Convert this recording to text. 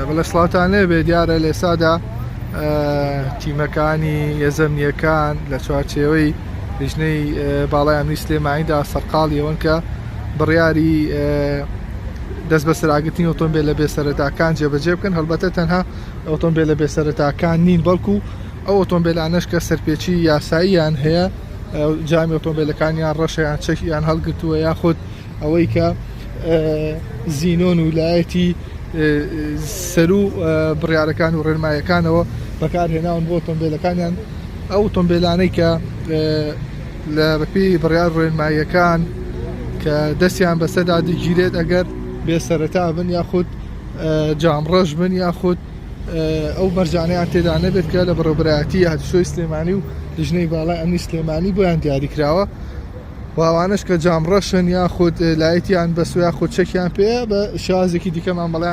بەڵێ سڵاوتان لێبێ دیارە لە ئێستادا تیمەکانی یەزەمنیەکان لە چوارچێوەی لیژنەی باڵای ئەمنی سلێمانیدا سەرقاڵی ئەوەن کە بڕیاری دەست بەسەراگرتنی ئۆتۆمبیل لە بێسەرەتاکان جێبەجێ بکەن هەڵبەتە تەنها ئۆتۆمبیل لە بێسەرەتاکان نین بەڵکو ئەو ئۆتۆمبیلانەش کە سەرپێچی یاساییان هەیە جامی ئۆتۆمبیلەکانیان ڕەشیان چەکیان هەڵگرتووە یاخود ئەوەی کە زینۆن و لایەتی سەرو بڕیارەکان و ڕێنمایەکانەوە بەکارهێناون بۆ ئۆتۆمبیلەکانیان ئەو ئۆتۆمبیلانەی کە لە بەپێی بڕیار ڕێنماییەکان کە دەستیان بەسەردا دەگیرێت ئەگەر بێ سەرەتا بن یاخود جامڕەش بن یاخود ئەو مەرجانەیان تێدا نەبێت کە لە بەڕێوەبەرایەتی هاتوچۆی سلێمانی و لیژنەی باڵای ئەمنی سلێمانی بۆیان دیاریکراوە و ئەوانەش کە جامڕەشن یاخود لایتیان بەس و یاخود چەکیان پێیە بە شێوازێکی دیکە مامەڵەیان.